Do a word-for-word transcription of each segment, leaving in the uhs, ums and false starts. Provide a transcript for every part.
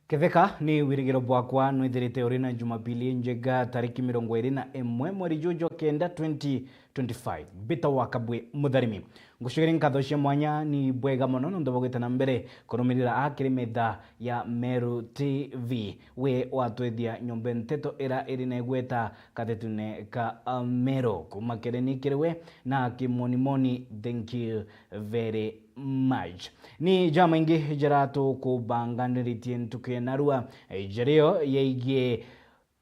Ketheka ni wirigiro bwakwa nwithirite uri na Jumapili njega, tariki mirongo iri na imwe mweri juju jwa kenda, twenty twenty-five. Mbita wa Kabwe Mutharimi. Ngucukeria nkatho cia mwanya, ni bwega mono nontu bwa gwita na mbere kurumirira a kiri metha ya Meru T V. We watwethia nyombe nteto ira iri na igweta katetune ka Meru. Kuma kiri ni kiri we na kimonimoni, thank you very much. Ni jamaingi jara tukubanganiritie ntuku ya narua, jario yaigie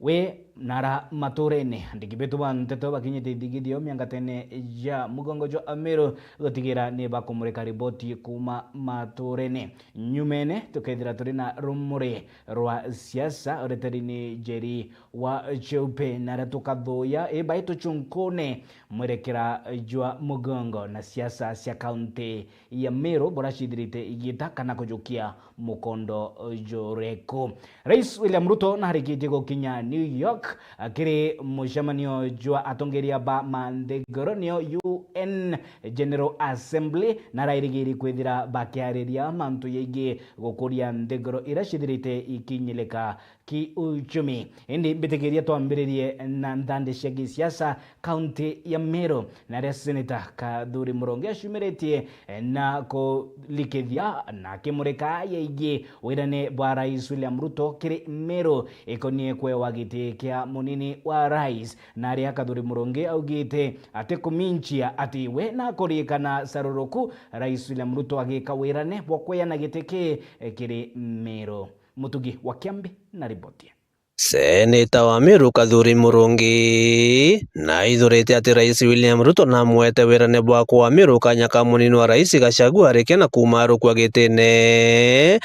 we nara maturene. Andiki betu ba nteto bakinyite ithigithio miangatene ja mugongo jwa Ameru gutigira ni bakumurika riboti kuma maturene. Nyumene tukethira turi na rumuri rwa siasa ureteri ni Njeri wa Cheupe, naria tukathuya ibai tuchunkune mwerekera jwa mugongo na siasa cia kaunti ya Meru buracithirite igita kana kujukia mukondo juriku. Rais William Ruto narikitie gukinya New York, akiri mucemanio jwa atongeria ba manthiguru, nio U N General Assembly, narairigiri kwithira bakiariria mantu jaigi gukuria nthiguru ira cithirite ikinyilika kiuchumi. Indi mbitikiria twambiririe na nthandi cia gisiasa kaunti ya Meru, naria Seneta Kathuri Murungi acumiritie na kurikithia na akimurika jaigi wirane bwa Rais William Ruto kiri Meru ikonie kwewa giti kia munini wa rais. Naria Kathuri Murungi augite atikuminchia ati we nakuririkana caruruku Rais William Ruto agika wirane bwa kweana giti ki kiri Meru. Mutugi wa Kiambi na riboti. Seneta wa Meru Kathuri Murungi naithurite ati Rais William Ruto namwete wirane bwa kwa Meru kanya ka munini wa rais Gachagua arikia na kuuma arukua gitine.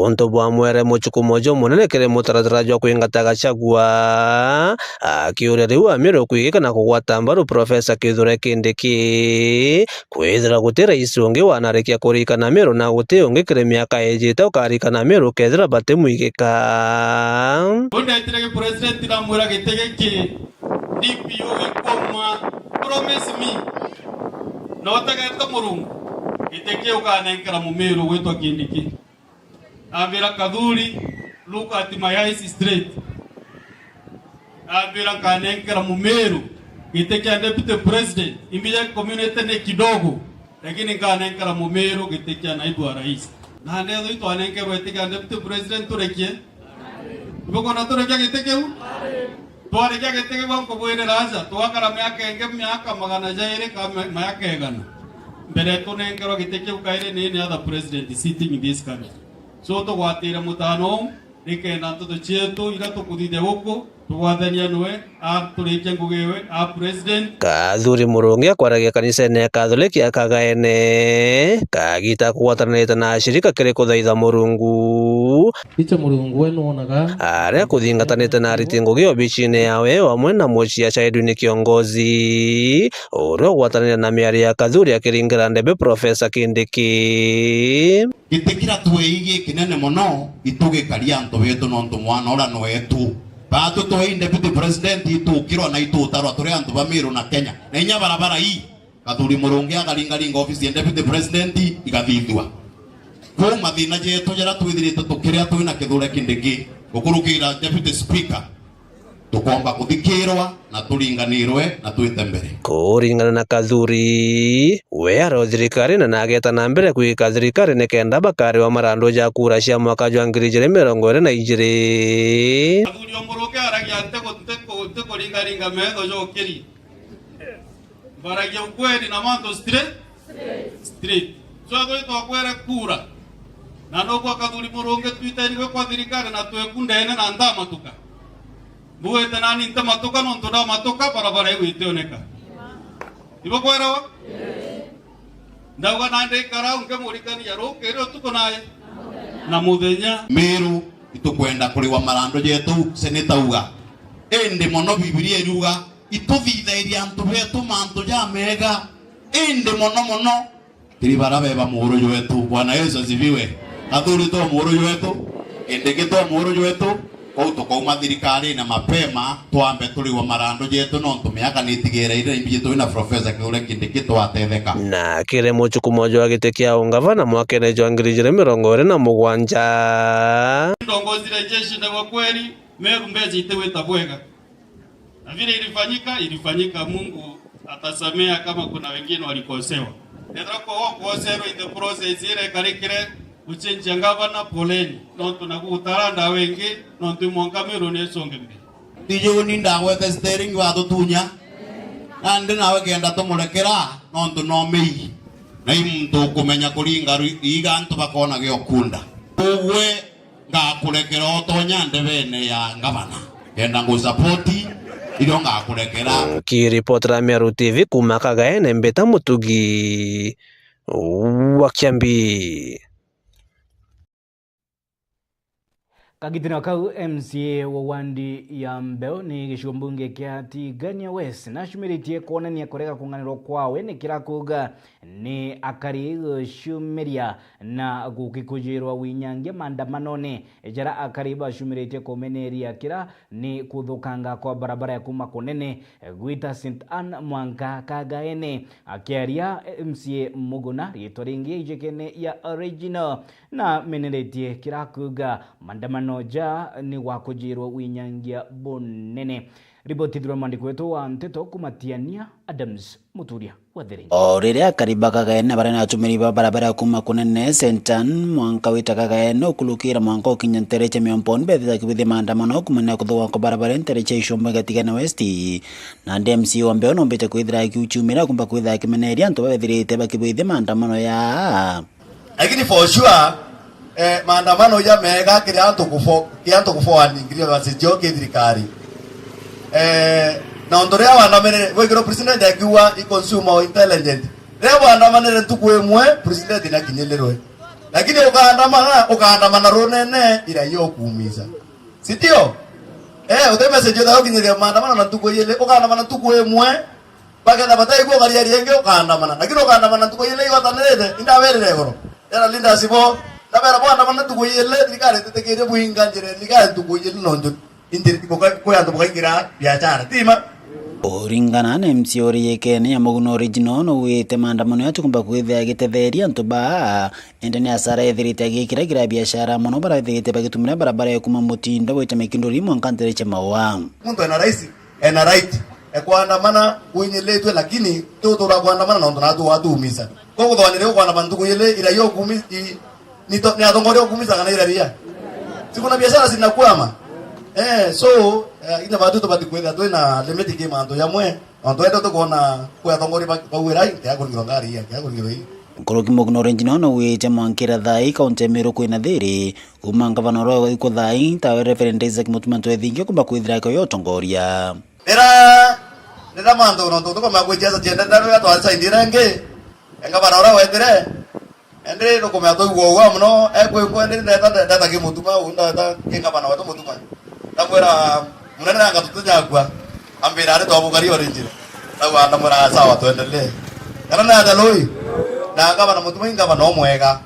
Untu bwa mwere muchukumo jumunene kiri mutaratara jwa kwingata Gachagua, akiuria riu Ameru kwigika na kugwata mbaru Profesa Kithure Kindiki. Kwithirwa guti rais ungi wanarikia kurikana Meru, na guti ungi kiri miaka ijite ukarikana Meru kethirwa batimwigika. Undetire gi president namwira giti giki D P U gikuma, promise me. Na utegete Murungu, giti kiu ukanenkera Mumiru gwitwa Kindiki. Ambira Kathuri, look at my eyes straight. Ambira nkanenkera Mumiru giti kia deputy president. Imbija community ni kidogo, lakini nkanenkera Mumiru giti kia naibu wa rais. Na ndetho itwanenkerwe giti kia deputy president turekie. Ibukona turekia giti kiu? Twarikia giti kiu nkubwirira aja, twakara miaka ingi miaka magana jairi ka mi-, miaka igana. Mbere tunenkerwa giti kiu kairi ni any other president sitting in this country. So tugwatire mutano uu, nikenda nteto cietu ira tukuthithia guku, tugwathania niwe, a turikia ngugi iwe, a president. Kathuri Murungi akwaragia kanisene ya Kathuliki ya Kagaene, kagita kugwatanirite na ashirika kiri kuthaitha Murungu. Icho Murungu we nwonaga. Aria kuthingatanite na ariti ngugi obicine yawe, o amwe na mucii acaidwi ni kiongozi, uria ugwatanire na miario ya Kathuri akiringira ndebe Profesa Kindiki. Giti kira twei gikinene mono, itugikaria antu betu nontu mwana uria ni wetu. Batu twei deputy president itukirwa na itutarwa turi antu ba Meru na Kenya. Na inya barabara ii, Kathuri Murungi akaringaringa ofisi ya deputy president igathithua. Kwou mathina jetu jaria twithirite tukiria twina Kithure Kindiki gukurukira deputy speaker, tukomba kuthikirwa na turinganirwe na twite mbere. Kuringana na Kathuri, we ari o thirikari na nageta na mbere kwigika thirikari nikenda bakariwa marandu ja kura cia mwaka jwa ngiri ijiri mirongo iri na ijiri. Kathuri o Murungi aragia ntiku-, ntiku-, ntikuringaringa metho jokiri. Mbaragia ukweli na mantu straight. Straight. So, ethwe twakwere kura. Na nokwa Kathuri Murungi twiteni gwe kwa thirikari na tweku ndene na ntamatuka. Mbugite nani ntamatuka nontu ndamatuka barabara igwitioneka. Ibo kwerawa? Ndauga nandi ikara nkimurikania rukiri utuku naye na muthenya. Meru itukwenda kuriwa marandu jetu, seneta uga. Indi mono Bibilia iriuga, ituthithairie antu betu mantu jamega, indi mono mono kiri bara beba muuru jwetu. Bwana Yesu asifiwe. Kathuri to muuru jwetu, Kindiki to muuru jwetu, Kwou tukauma thirikarine mapema, twambe turigwa marandu jetu, nontu miaka nitigire iria imbi jetu na Professor Kithure Kindiki twatetheka. Na kiri muchukumo jwa giti kia ungavana mwakene jwa ngiri ijiri mirongo iri na mugwanja. Ndongozi rejeshi na kwa kweli, Meru mbeca itigwita bwega. Na vile ilifanyika, ilifanyika. Mungu atasamea kama kuna wengine walikosewa. Ethira kwa gwa kwoserwa in the process ira ikarikire gucenjia ngavana, poleni. Nontu naku gutara ndawa ingi, nontu imwanka Meru ni icunge mbere. Tiji uni ndagwete steering watutunya. Nandi nawe kenda tumurekera, nontu no mei. Na i muntu ukumenya kuringa ru-, iiga antu bakona giokunda. Ugwe ngakurekera utonya ndebene ya ngavana. Kenda ngusapoti, irio ngakurekera. Nkiripotera Meru T V kuuma Kagaene, mbita Mutugi wa Kiambi. Kagitino kau M C A wa wandi ya Mbeu ni gicigo mbunge kia Tigania West nacumiritie kwonania kurega kung'anirwa kwawe ni kira kuuga ni akari guciumiria na gukikujirwa winyangia maandamanone jara akari bacumiritie kumeneria kira ni kuthukanga kwa barabara ya kuma Kunene gwita Saint Anne mwanka Kagaene. Akiaria M C A Muguna, riitwa ringi ijikene ya Original, na meneretie kira kuuga maandamano ja ni gwa kujirwa winyangia bunene. Riboti ithirwa mwandiki wetu wa nteto kuma Tiania, Adams Muturia wa Thiringi. O riria akari ba Kagaene baria ni atumiri ba barabara ya kuma Kunene Saint Anne mwanka wita Kagaene ukulukira mwanka ukinya ntere cia Miomponi bethira kibithia maandamano kumania kuthuga kwa barabara ntere cia Icumba Gatigana West. Nandi M C A wa Mbeu nombite kwithira akiuchumira kumba kwithira akimeneria antu babethirite bakibithia maandamano ya. Lakini for sure, eh, maandamano ja mega kiri antu kufo-, kiri antu kufoani ngiri basijio ki thirikari. Eh, na untu ria wandamanire, wikirwo president akiuga i consumer o intelligent. Ria wandamanire ntuku imwe, president nakinyilirwe. Lakini ukaandamana, ukaandamana runene, ira iyo kuumisa. Si ndio? Eh, uti message uthayo kinyithia maandamano na ntuku ijili, ukaandamana ntuku imwe, baketha bataigua ukaria riengi ukaandamana. Lakini ukaandamana ntuku ijili igwatanirite, indawerire igoro. Era leaders bo, ndabera bwandamana ntuku ijili, thirikari ititikirie bwinga njira ya thirikari ntuku ijili nontu inti-, buka-, kwi antu bukaingira biashara. Tima? Kuringana na M C A uri yekene ya Muguna Original, no wite maandamano ya tukumba kwithia agitetheria antu baa, ende ni asara ethirite agikira kira biashara mono bara ethirite bagitumira barabara ya kuma Mutindo gwita Mikinduri mwanka ntere cia Maua. Muntu ena raisi ena right e kwandamana winyilitwe, lakini ti utura kwandamana nontu natu watuumisa. Ko kuthwanire ukwandamana ntuku ijili ira yo kumi, i, ni to-, ni atongoria ukuumisa kana iraria? Si kuna biashara zinakwama? Eh, so, eh, ina batu tubati kwithira twina limit ki mantu jamwe, nontu ende tukwona kwi atongoria ba-, bauira, "Ai, ntia kuringirwa ngari ii, ntia kuringirwa ii." Nkuruki Muguna Original no wite mwankira thaa ii kaunti ya Meru kwina thiri, kuma ngavana uria uri kuo thaa ii, tawe Reverend Isaac Mutuma Ntwethingia kumba kwithira akioya utongoria. Rira, rira mantu nontu tukomea kwi siasa ciendete, rira twasaindire ingi, e ngavana uria wetire, indi tukomea twaigua ugwa mono, ekwingwa, indi ndeta, ndeta ki Mutuma, uu ndeta ki ngavana wetu Mutuma. Ndamwira, "Munene nanga tutinyakua." Ambira, "Ari twabukari orinjire." Ndauga, ndamwira, "Sawa, tuendelee." Kana na atalui? Na ngavana Mutuma i ngavana umwega.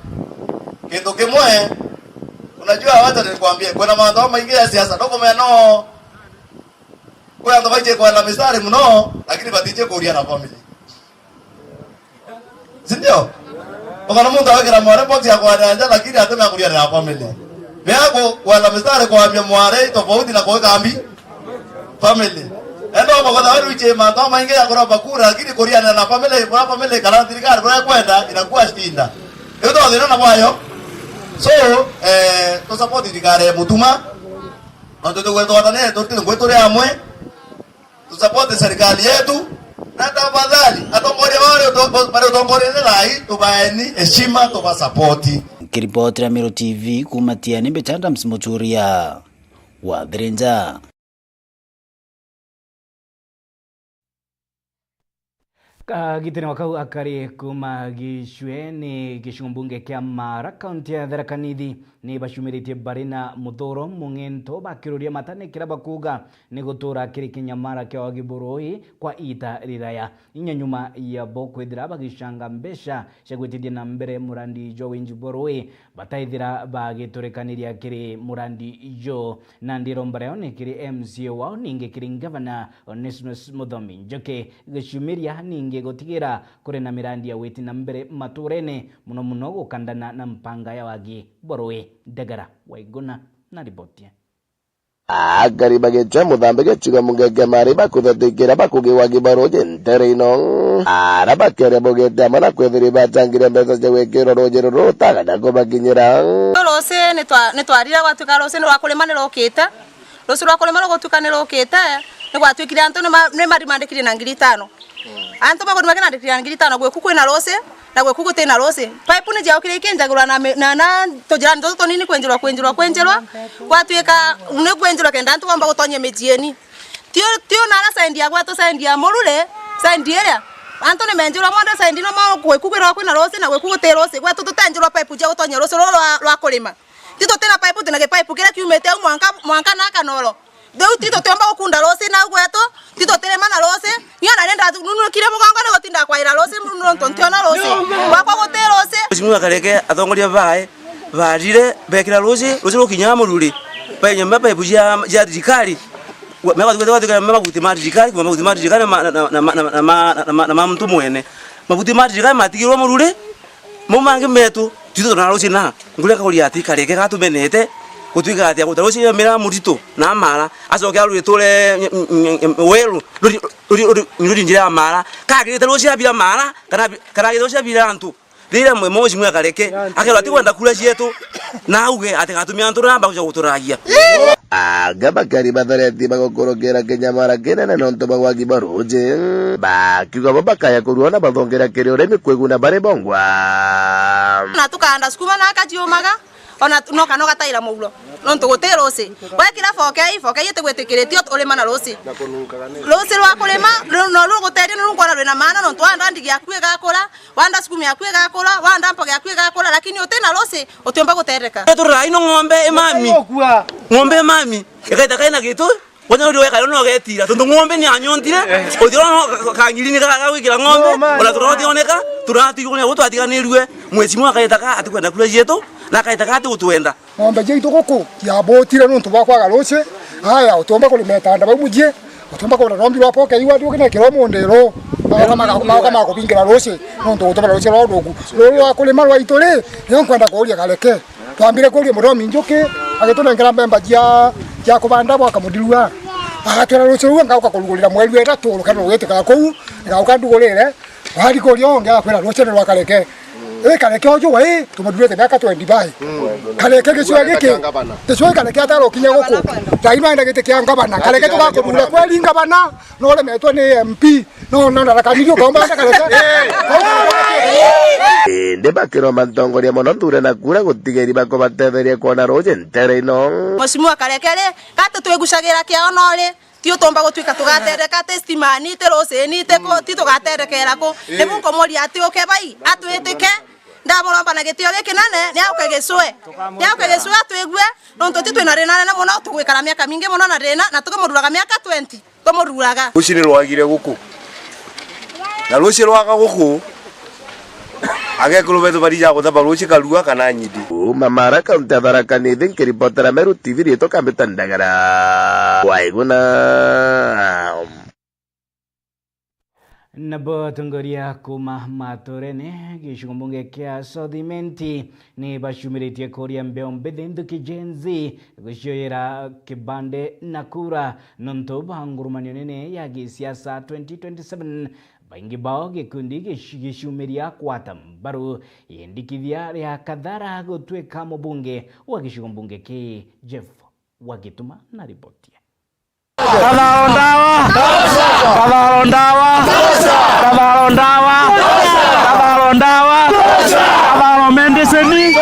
Kintu kimwe, unajua, wacha nikwambie, kwina mantu maingi ya siasa, ndukumenya no. Kwi antu baiji kwenda mistari mono, lakini batiji kuria na family. Si ndio? Ukona muntu awikira mware box ya kwenda nja, lakini atemea kuria na family. Bea ku-, kwenda mistari kwambia mware tofauti na kuweka mbi family. Endo kwa kona weru ije mantu maingi ya kuromba kura, lakini kuria na family, kwa family kana thirikari kwa kwenda inakuwa shinda. Ndio thina na kwayo. So, eh, to support thirikari ya Mutuma. Nontu tugwetwa tane, tuti ngwe turi amwe, tusapoti serikali yetu, na tafadhali, atongoria bari uto-, bari utongoriene thaa ii, tubaeni heshima, tubasapoti. Nkiripotera Meru T V kuma Tiani, mbita Adams Muturia wa Thirinja. Agitene wa kau akari kuma gicwene gicigo mbunge kia Mara, kaunti ya Tharaka Nithi, ni bacumiritie bari na muthuro mung'ento bakiruria mata ni kiria bakuuga ni gutura kiri kinyamara kia wagi bwa ruui kwa iita riraya. Inya nyuma ya bo kwithira bagicanga mbeca cia gwitithia na mbere murandi jwa winji bwa ruui, bataithira bagiturikaniria kiri murandi juu. Nandi iromba riao ni kiri M C A wao, ningi kiri ngavana Onesmus Muthomi Njuki, giciumiria ningi gutigira kuri na mirandi ya witi na mbere maturene, muno muno gukandana na mpanga ya wagi bwa ruui. Ndagara Waiguna na riboti. Akari bagicwa muthambi gicigo mbunge kia Mara bakuthatikira bakugi wagi bwa ruuji ntere ino. Ara bakeria bugite amwe na kwithirwa ibachangire mbeca cia gwikirwa ruuji ruru rutaga na kubakinyira. Ruuji ni twa-, ni twarire gwatuika ruuji ni rwa kurima ni rukite. Ruuji rwa kurima rugutuika ni rukite, ni gwatuikire antu ni ma-, ni marimandikire na ngiri itano. Antu bagurima kina ndikira ngiri itano, gweku kwina ruuji, na gweku gutina ruuji. Pipe ni ciaukire ikinjagirwa na mi-, na, na tujirani tutu tunini kwinjirwa, kwinjirwa, kwinjirwa. Gwatuika ni kwinjirwa kenda antu bomba gutonyia miciini. Tio, tio nara side ya gwetu, side ya Murure, side iria. Antu ni menjirwa monthe side ino, mo gweku kwiragwa kwina ruuji, na gweku guti ruuji. Gwetu tutenjirwa pipe cia gutonyia ruuji ruru rwa, rwa kurima. Ti tutina pipe, twina gipaipu kiria kiumite au mwanka, mwanka na Kanoro. Riu ti tutiumba gukunda ruuji nau gwetu, ti tutirima na ruuji. Ni ona ni ndanunukire mugongo ni gutinda kwaira ruuji nuntu ntiona ruuji. Gwakwa guti ruuji. Mheshimiwa Kareke, atongoria bae barire bekira ruuji, ruuji rukinya Murure. Bainyamia pipe cia, cia thirikari. Wa-, me gwatuika, gwatuika me mabuti ma thirikari, kuma mabuti ma thirikari na ma, na, na ma muntu mwene. Mabuti ma thirikari matigirwe Murure, Mau mangi metu, twithu tuna ruuji na, nguria kauria ati, Kareke gatumenete, gutuika ati aguta ruuji ya mira murito na Mara, acoke aruriture, mm, mm, mm, weru, ruri, ruri, ruri, ruri njira ya Mara. Kagirite ruuji abira Mara, kana bi-, kana agirite ruuji abira antu. Riria mwe-, mheshimiwa Kareke, akerwa ati kwenda kura cietu, na auge ati gatumia antu na mbakuja guturagia. Anga bakari bathareti bagukurukira kinyamara kinene nontu bwa wagi bwa ruuji, bakiuga bo bakaya kurua na bathongera kiri urimi kwiguna bari bongwa. Na tukaanda sukuma na kaciumaga, ona tu-, no kana ugataira muuro, nontu guti ruuji. Wekira fokei, fokei itigwitikiritie urima na ruuji. Ruuji rwa kurima, ru-, no ruguteethia, ni rukwona rwina maana, nontu wanda ndigi yaku igakura, wanda sukuma yaku igakura, wanda mboga yaku igakura, lakini utina ruuji, utiumba guteereka. Tururai no ng'ombe imami. Ng'ombe imami. Ikaita kaina gitu. Kwanja ndio weka no getira. Tondu ng'ombe ni anyontire. Uthiro no ka-, ka-, kangiri ni kara gwikira ng'ombe. Ona turona tioneka, turona tuigone gutwatiganirue. Mheshimiwa akaita ka atikwenda kura cietu, na akaita ka atigutwenda. Ng'ombe ciaitu guku ciabutire nontu bwa kwaga ruuji. Aya, utiumba kurima itanda bau mujie, utiumba kugura rombi rwa poke iwa, ndiukinekirwa mundu iro. Magoka maga-, magoka magubingira ruuji, nontu gutuma ruuji rwa rugu. Ruru rwa kurima rwaitu ri, nio nkwenda kuuria Kareke. Twambire kuuria Muthomi Njuki, agitunengera mbemba cia, cia kubanda bwaka mudirua. Agatwira ruuji ruu ngauka kurugurira mweri wa ithatu, rukana rugitikaga kuu, ngauka ndugurire. Wari kuuria ungi agakwira ruuji ni rwa Kareke. Ii Kareke uju we, tumuthurite miaka twenty-five. Kareke gicua giki, gicua Kareke atarukinya guku. Thaino aenda giti kia ngavana. Kareke tugakuthura kweri ngavana, no uremetwe ni M P. No, no, na rakanirio kaumba Kareke. Indi bakiromba ntongoria mono nthure na kura gutigeri bakubatetheria kwona ruuji ntere ino. Mheshimiwa Kareke ri, gatu twigucagira kiao no ri, ti utumba gutuika tugatereka, ti stimani, ti ruuji-ini, ti ku, ti tugaterekera ku. Ni bu nkumuria ati uke bai, atwitike, ndamuromba na gitio gikinene, ni auke gicue. Ni auke gicue atwigue, nontu ti twina thina nene mono, tugwikara miaka mingi mono na thina, na tukimururaga miaka twenty, tumururaga. Ruuji ni rwagire guku. Na ruuji rwaga guku, agekuru betu barija guthamba ruuji karua kana nyidi. Kuuma Mara, kaunti ya Tharaka Nithi, nkiripotera Meru T V, riitwa Kambita Ndagara. Waiguna. Nabo atongoria kuuma maturene gicigo mbunge kia South Imenti ni bacumiritie kuuria mbeo mbithi nthuki Gen Z gucioyera kibande na kura nontu bwa ngurumanio nene ya gisiasa twenty twenty-seven. Baingi bao gikundi gici-, giciumiria kwata mbaru yendikithia ria Kathara gutuika mubunge wa gicigo mbunge kii. Jeff Wagituma na riboti. Katharo ndawa! Katharo ndawa! Katharo ndawa! Katharo ndawa! Katharo medicine!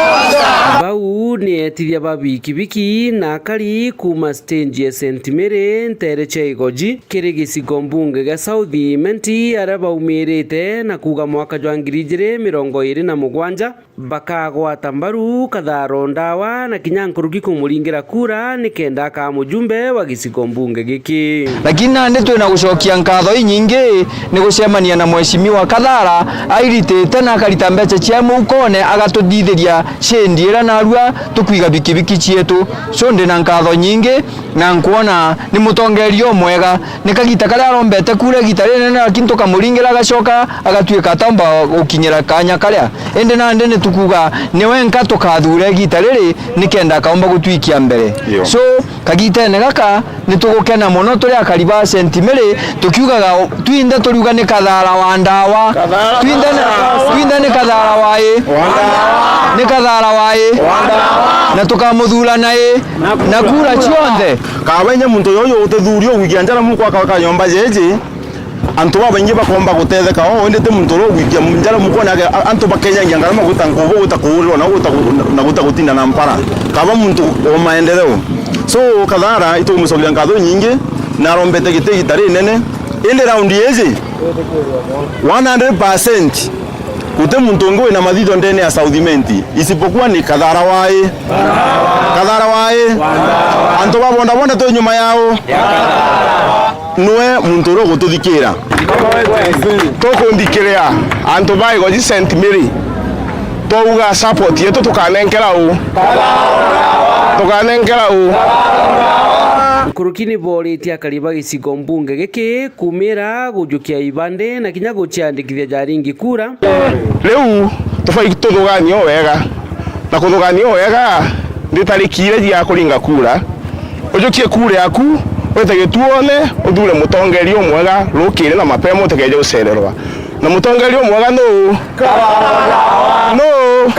Bau ni Etithia ba bikibiki na akari kuuma stage ya Saint Mary nteere cia Igoji kiri gicigo mbunge gia South Imenti aria baumirite na kuuga mwaka jwa ngiri ijiri mirongo iiri na mugwanja bakagwata mbaru Katharo Ndawa na kinya nkuruki kumuringira kura nikenda akaa mujumbe wa gicigo mbunge giki. Lakini nandi twina gucokia nkatho inyingi ni gucemania na Mheshimiwa Kathara airitite na akarita mbeca cia muukone agatuthithiria shindi iria narua tukwiga bikibiki cietu. So, ndi na nkatho nyingi na nkwona ni mutongeria umwega. Ni kagita karia arombete kura igita rinene, lakini tukamuringera agacoka agatuika ataumba gukinyira kanya karia. Indi nandi ni tukuga ni wenka tukathuura igita riri nikenda akaumba gutwikia mbere. Yo. So, kagitene gaka ni tugukena mono turi akari ba Saint Mary, tukiugaga twinthe turiuga ni Kathara wa Ndawa. Twinthe ni, twinthe ni Kathara wa i. Ni Kathara wa i. Na tukamuthuura na i. Na kura cionthe. Kaba inya muntu uyu utithuuri ugwikia njara muko aka, aka nyomba jeji, antu babaingi bakomba gutetheka o, indi ti muntu uria ugwikia njara muko na age, a-, antu bakenyagia ngarama gwita nkubu, gwita kuurirwa na gwita ku-, na gwita gutinda na mpara. Kaba muntu wa maendeleo. So, Kathara, itumucokeria nkatho nyingi, na arombete giti igita rinene. Indi raundi iji, one hundred percent, guti muntu ungi wina mathitho ndene ya South Imenti, isipokuwa ni Kathara wa i. Kathara wa i. Antu ba bodaboda twi nyuma yao. Niwe muntu uria ugututhikira. Tukuthikiria antu ba Igoji Saint Mary. Twauga support yetu tukanenkera u? Tukanenkera u? Nkuruki ni booritie akari ba gicigo mbunge giki kumira gujukia ibande na kinya guciandikithia jaringi kura. Riu tubai tuthuganie o wega, na kuthugania o wega ndi tariki iria cia kuringa kura. Ujukie kura yaku, wite gituone, uthure mutongeria umwega rukiri na mapema utikeje gucererwa. Na mutongeria umwega nuu? Nuu?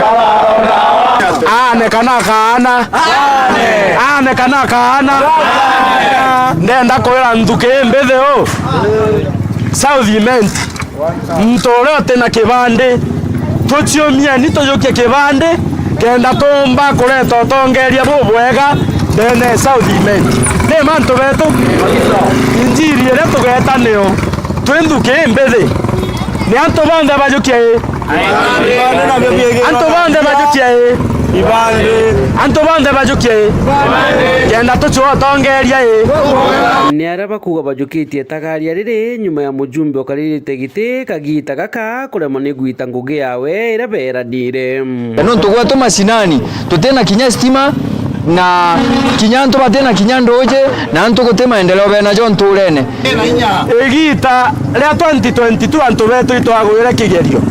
Aane kana akaana? Aane kana akaana? Ndenda kwira nthuki mbithi u? South Imenti. Muntu uria uti na kibandi, tuciumieni tujukie kibandi, kenda tuumba kureta utongeria bubwega ndene ya South Imenti. Ni mantu betu, injiri iria tugeeta niyo twi nthuki mbithi. Ni antu bonthe bajukie i. Antu bonthe bajukie i. Antu bonthe bajukie i. Kenda tucua utongeria i. Ni aria bakuuga bajukitie itagaria riri nyuma ya mujumbe ukaririte giti kagita gaka kuremwa ni gwita ngugi yawe iria beeranire. Nontu gwetu macinani, tutina kinya stima, na kinya antu batina kinya nduuji, na antu guti maendeleo benajo ntuurene. Igiita ria twenty twenty-two antu betu itwagwire kigerio.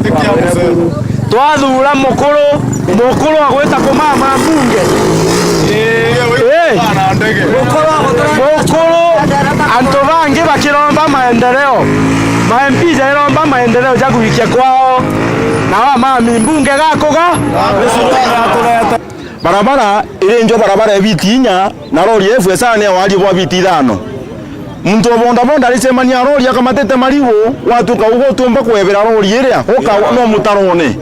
Twathuura mukuru, mukuru wa gwita kumama mbunge. Ii. Mukuru, antu bangi bakiromba maendeleo. Ma M P jairomba maendeleo ja gwikia kwao. Na wa mami mbunge gakuga. Barabara iri njo, barabara ya biti inya, na rori ya F S R ni ya warie bwa biti ithano. Muntu wa bodaboda aricemania na rori akamatite marigu, gwatuka ugu utiumba kwebera rori iria, uka no mutarone.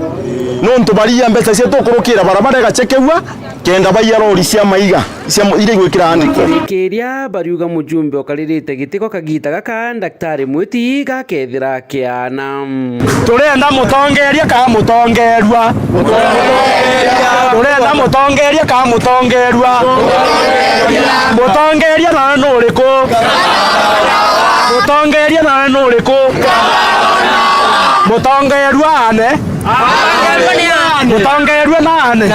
Nontu baria mbeca cietu ukurukira barabara igachekegua, kenda baiya rori cia maiga, cia mu-, iria igwikira andiko. Kiria bariuga mujumbe ukaririte giti kwa kagita gaka, Daktari Mwiti, gakethira kiana. Turenda mutongeria ka mutongerua? Turenda mutongeria ka mutongerua? Mutongeria nawe nuriku? Mutongeria nawe nuriku? Mutongerua ane? Mutongerua nane? Eh,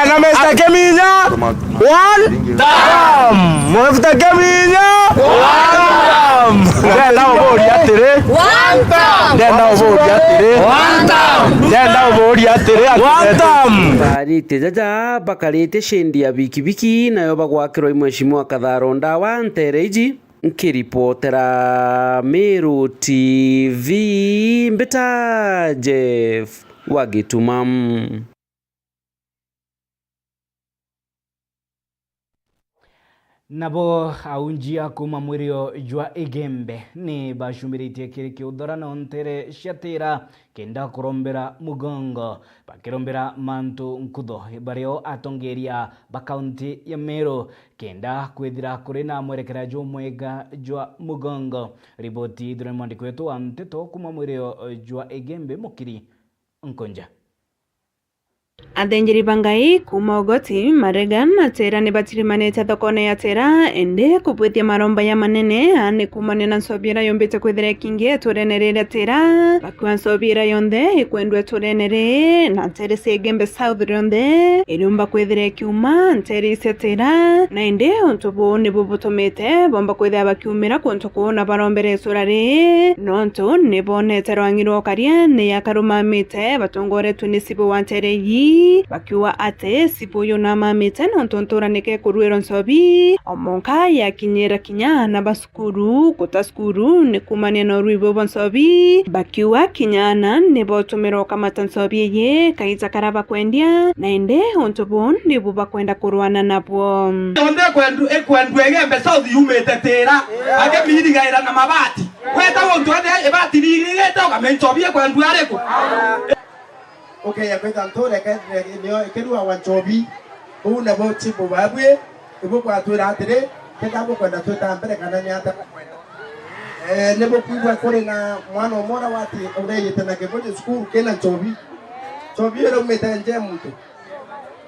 na Mister Kiminya, one term. Mister Kiminya, one term. Ndenda uburia atiri. One term. Ndenda uburia atiri. One term. Ndenda uburia atiri. One term. Arite jaja bakarite shendi ya bikibiki nayo bagwakirwa i Mheshimiwa Katharo Ndawa ntere iji. Nkiripotera Meru T V, mbita Jeff wa Gituma. Nabo aunjia kuuma mwirio jwa Igembe ni bacumiritie kiri kiuthorano ntere cia Tira kenda kurombera mugongo, bakirombera mantu nkutho bario atongeria ba kaunti ya Meru kenda kwithira kuri na mwerekera jumwega jwa mugongo. Riboti ithirwe ni mwandiki wetu wa nteto kuuma mwirio jwa Igembe, Mukiri Nkunja. Athinjiri ba Ngai kuuma Ugoti, Marega na Tera ni batirimanite thokone ya Tera, indi kubwithia maromba ya manene, aani kuumania na nchobi iria yumbite kwithira ikingi iturene riri ria Tera. Bakiuga nchobi iria yonthe ikwendua iturene riri na ntere cia Igembe South rionthe iriumba kwithira ikiuma ntere cia Tera, na indi untu buu nibu butumite bomba kwithira bakiumira kuntu kuu na barombera itura riri, nontu ni bonete rwang'i rwa ukaria ni yakarumamite batongoretue ni cibu wa ntere iji, bakiuga ati cibu uyu namamite nontu ntura nike kuruirwa nchobi, o monka yakinyira kinya aana ba cukuru guta cukuru ni kuumania na urui buu bwa nchobi, bakiuga kinya aana ni botumirwa ukamata nchobi iji kaita karia bakwendia, na indi untu buu nibu bakwenda kurwana nabwo. Yonthe ikwendu-, ikwendua Igembe South yumite Tira, akimirigaira na mabati. Weta guntu ethia ibati ririgite, ukamenya nchobi ikwendua ariku? Ukeya kwita nture kethire nio ikiruagwa nchobi. Uu nabo chibu babwi, ibu bwatwira atiri, kenda bukwenda twita mbere kana ni ata bukwenda. Eh, nibukwigua kuri na mwana umwe uria wati ureyite na kibunju cukuru kina nchobi. Nchobi iraumite nje muntu.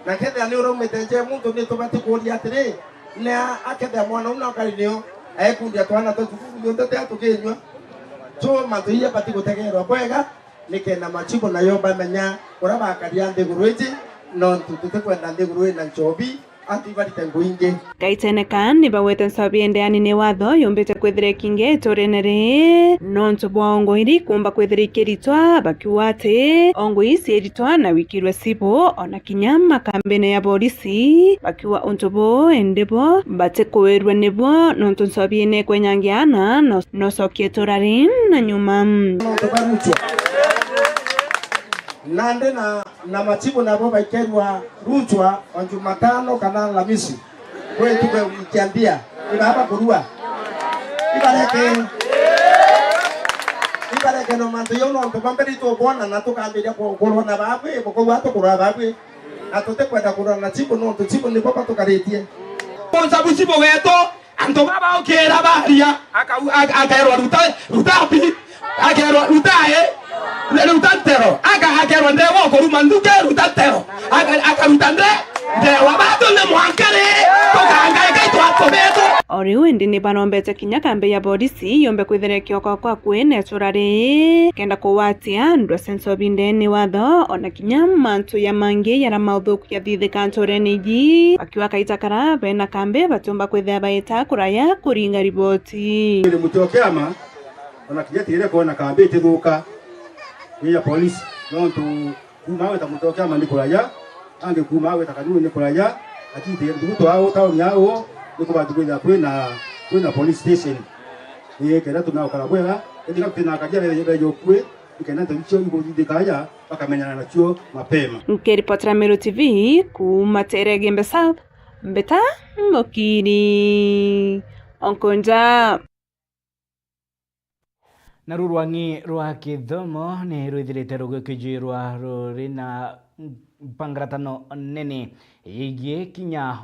Na kethira ni uraumite nje muntu, ni tubati kuuria atiri, ni a-, akethira mwana uu na ukari nio, aikundia twana twa cukuru yonthe tia tukinyua. Jo mantu ii abati gutegerwa bwega, nikenda machibu nayo bamenya uria bakaria nthiguru iji, nontu tutikwenda nthiguru ina nchobi, antu ibarite ngui ingi. Gaitene ka ni bagwete nchobi indi ani ni watho yumbite kwithira ikingi iturene riri, nontu bwa ongo iria ikumba kwithira ikiritwa, bakiuga ati ongo ii ciiritwa na wikirwe cibu, ona kinya makambine ya borisi, bakiuga untu buu indi bo batikuirua nibwo, nontu nchobi ni ikwenyangia aana no, nocokie itura ri na nyuma. Nontu baruchwa. Nandi na, na machibu nabo baikerua ruchwa o Jumatano kana Alhamisi. Kwi ntuku ya wiki ya mbia, ni baba kurua. Ibareke. Ibareke no mantu jau nontu bambere itubona na tukambiria ku-, kurwa na babwi, bukorwa tukurwa babwi. Na tutikwenda kurwa na chibu nontu chibu nibo batukaritie. Kwanza buchibu wetu, antu baba ukira baria, akau-, ak-, akerwa ruta, ruta mbi, akerwa ruta i, ruta ntero, aka-, akerwa ndewa ukuruma nthuke, ruta ntero, aka-, akaruta nde-, ndewa. Batu ni mwankari, tukangaika itwatu betu. O riu indi ni barombete kinya kambi ya borisi yumbe kwithira ikiokwa kwa kwina itura ri, kenda kugwatia ndwa cia nchobi ndene watho, ona kinya mantu ya mangi yara mauthuku yathithika nturene iji, bakiuga kaita kara bena kambi batiumba kwithira baita kuraya kuringa riboti. Ni muti o kiama, ona kinya tire kwona kambi itithuka ni ya polisi, nontu kuuma awe ta muti o kiama ni kuraya, angi kuuma awe ta kanuni ni kuraya, lakini tire ndugu twao tauni yao ni kubathukuria kwina, kwina police station. Ni kenda tunaukara bwega, ethira tutina akaria bejo kwi, ni kenda nteto icio iguthithika aja, bakamenyana nacio mapema. Nkiripotera Meru T V kuuma Tere Igembe South, Mbeta Mukiri Onkonja. Naru rwang'i rwa kithomo ni rwithirite rugikijirwa ruri na mpangaratano nene yigii kinya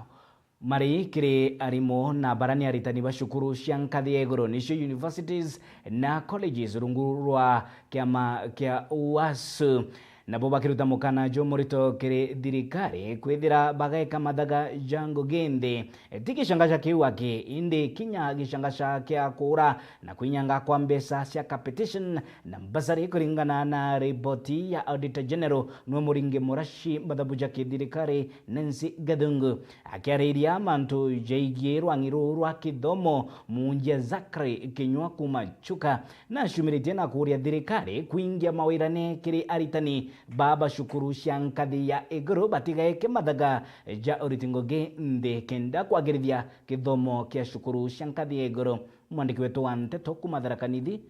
mari kiri arimu na bara ni aritani ba cukuru cia nkathi ya iguru, nicio universities na colleges, rungu rwa kiama kia wasu. Nabo bakiruta mukana jumurito kiri thirikari kwithira bageka mathaga ja ngugi nthi. Ti gicangaca kiu aki, indi kinya gicangaca kia kuura na kwinyanga kwa mbeca cia competition na bursary, kuringana na riboti ya Auditor General nwe Muringi Murashi, mathabu ja kithirikari Nancy Gathungu. Akiariria mantu jaigie rwang'i ruu rwa kithomo, Munjia Zachary Kinyua kuuma Chuka nacumiritie na kuuria thirikari kwingia mawirane kiri aritani ba ba cukuru cia nkathi ya iguru batigaeke mathaga ja uriti ngugi nthi kenda kwagirithia kithomo kia cukuru cia nkathi ya iguru. Mwandiki wetu wa nteto kuuma Tharaka Nithi,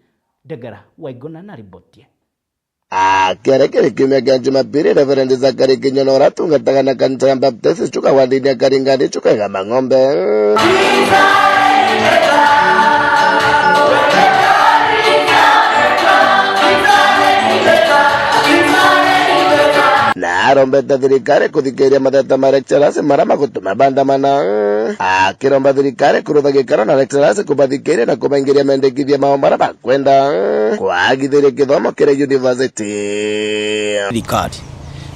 Ndegera Waiguna na riboti ii. Akiaria kiri kiumia kia Jumapili, Reverend Zachary Kinyona, uria atungataga na kanisa ya Baptist Chuka wa ndini ya Karingani Chuka Igamba Ng'ombe, na arombete thirikari kuthikiria matheta ma lecturers maria magutuma bandamana, akiromba thirikari kurutha gikaro na lecturers kubathikiria na kubaingiria mendekithia mao maria bakwenda kwagithiria kithomo kiri university. Thirikari,